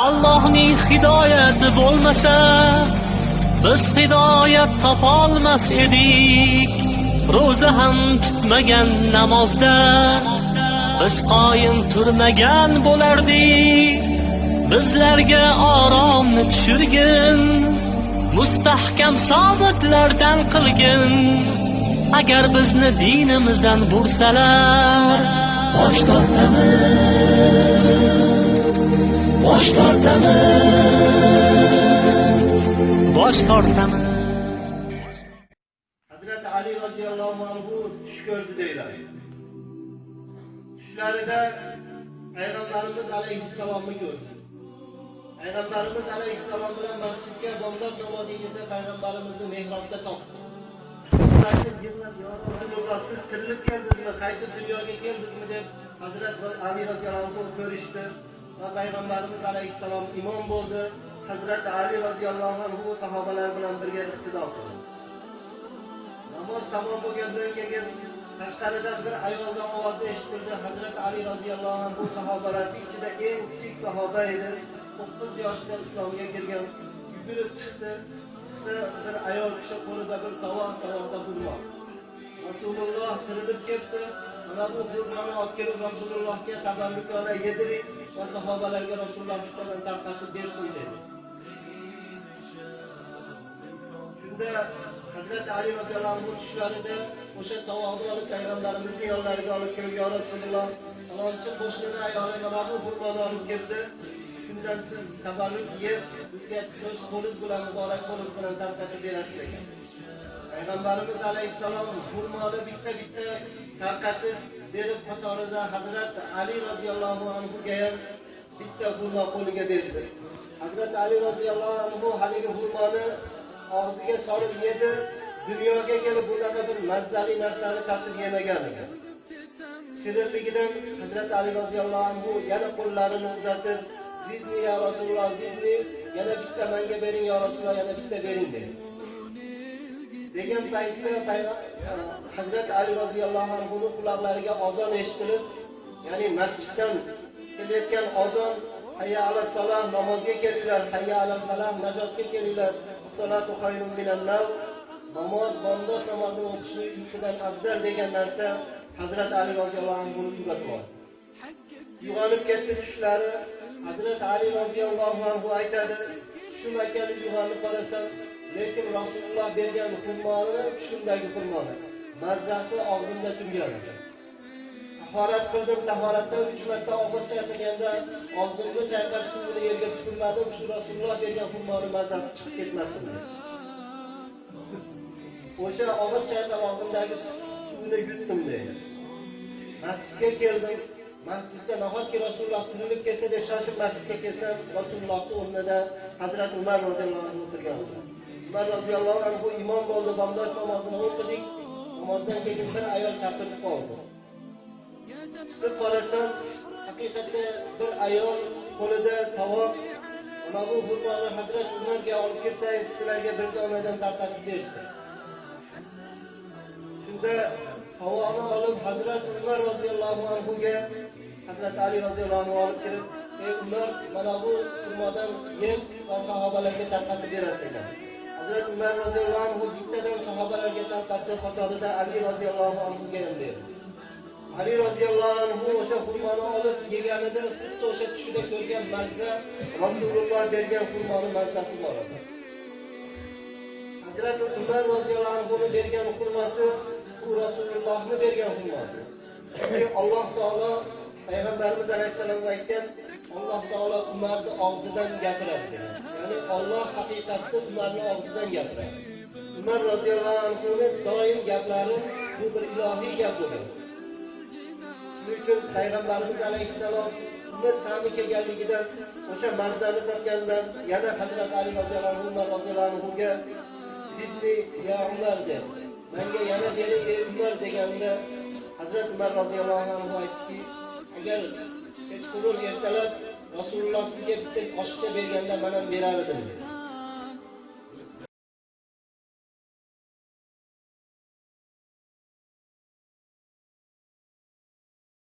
Allohning hidoyati bo'lmasa, biz hidoyat topolmas edik. Ro'za ham tutmagan namozda, biz qoyim turmagan bo'lardik. Bizlarga oromni tushirgin, mustahkam sobitlardan qilgin. Agar bizni dinimizdan bursalar, bosh tortamiz, bosh tortamiz, bosh tortamiz. Hazrat Ali roziyallohu anhu tush ko'rdi deyiladi. Tushlarida Payg'ambarimiz alayhissalomni ko'rdi. Payg'ambarimiz alayhissalom bilan masjidga bomdod namoziga kelsa, Payg'ambarimizni mehrobda topdi. Rasululloh, siz tirilib keldingizmi, qaytib dunyoga keldingizmi deb Hazrat Ali roziyallohu anhu ko'rishdi va Payg'ambarimiz alayhissalom imom bo'ldi. Hazrat Ali roziyallohu anhu sahobalar bilan birga iqtido qildi. Namoz tamom bo'lgandan keyin tashqaridan bir ayolning ovozi eshitildi. Hazrat Ali roziyallohu anhu sahobalarning ichida eng kichik sahoba edi. 9 yoshida islomga kirgan. Yugurib chiqdi. Chiqsa bir ayol kishi qo'lida bir tovoq, tovoqda xurmo. Rasululloh tirilib ketdi. Mana bu xurmoni olib kelib Rasulullohga tabarrukona yediring va sahobalarga Rasululloh shundan tarqatib bersin dedi. Shunda Hazrat Ali roziyallohu anhu tushlarida o'sha tovoqni olib Payg'ambarimizning yonlariga olib kelib, "Ya Rasululloh, falonchi qo'shnining ayoli mana bu xurmoni olib keldi. Shundan siz tabarruk yeb, bizga o'z qo'lingiz bilan, muborak qo'lingiz bilan tarqatib berasiz" ekan. Payg'ambarimiz alayhissalom xurmoni bitta-bitta tarqatib berib, qatorida Hazrat Ali roziyallohu anhuga ham bitta xurmo qo'liga berdi. Hazrat Ali roziyallohu anhu haligi xurmoni og'ziga solib yedi. Dunyoga kelib bunaqa bir mazzali narsani tatib yemagan edi. Shirinligidan Hazrat Ali roziyallohu anhu yana qo'llarini uzatib, "Zizni ya Rasululloh, zizni, yana bitta menga bering ya Rasululloh, yana bitta bering" dedi. Degan paytda Hazrat Ali roziyallohu anhuning quloqlariga ozon eshitilib, ya'ni masjiddan kelayotgan ozon, "Hayya alas salah, namozga kelinglar, hayya alal falah, najotga kelinglar, as-salatu khayrun minan nawm, namoz bomdod namozini o'qishlik uyqudan afzal" degan narsa Hazrat Ali roziyallohu anhuni uyg'otib oldi. Uyg'onib ketdi tushlari. Hazrat Ali roziyallohu anhu aytadi, tushim ekan, uyg'onib qarasam, lekin Rasululloh bergan xurmoni, tushimdagi xurmoni mazzasi og'zimda turgan edi. Tahorat qildim, tahoratdan 3 marta og'iz chayqaganda og'zimni chayqab suvini yerga tupurmadim, shu Rasululloh bergan xurmoni mazzasi chiqib ketmasin deb. O'sha og'iz chayqab og'zimdagi suvini yutdim deydi. Masjidga keldim. Masjidda nahotki Rasululloh tirilib kelsa deb shoshib masjidga kelsam, Rasulullohning o'rnida Hazrat Umar roziyallohu anhu o'tirgan edi. Umar roziyallohu anhu imom bo'ldi, bomdod namozini o'qidik. Namozdan keyin bir ayol chaqirib qoldi. Chiqib qarasam, haqiqatda bir ayol qo'lida tovoq, mana bu xurmoni Hazrat Umarga olib kelsangiz, sizlarga bir donadan tarqatib bersin. Shunda tovoqni olib Hazrat Umar roziyallohu anhuga Hazrat Ali roziyallohu anhu olib kirib, "Ey Umar, mana bu xurmodan yeb va sahobalarga tarqatib berasiz" ekan. Hazrat Umar roziyallohu anhu bittadan sahobalarga tarqatdi, qatorida Ali roziyallohu anhuga ham berdi. Ali roziyallohu anhu o'sha xurmoni olib yeganida xuddi o'sha tushida ko'rgan mazza, Rasululloh bergan xurmoni mazzasi bor edi. Hazrat Umar roziyallohu anhuni bergan xurmosi bu Rasulullohni bergan xurmosi. Chunki Alloh taolo Payg'ambarimiz alayhissalomga aytgan, Alloh taolo Umarni og'zidan gapiradi degan. Ya'ni Alloh haqiqatni Umarning og'zidan gapiradi. Umar roziyallohu anhuni doim gaplari bu bir ilohiy gap bo'lgan. Shuning uchun Payg'ambarimiz alayhissalom uni ta'mi kelganligidan, o'sha mazzani topgandan yana Hazrat Ali roziyallohu anhu Umar roziyallohu anhuga "Zizni ya Umar" deb, menga yana bering ey Umar deganda Hazrat Umar roziyallohu anhu aytdiki, agar kechqurun ertalab Rasululloh sizga bitta qoshiqcha berganda men ham berar edim dedi.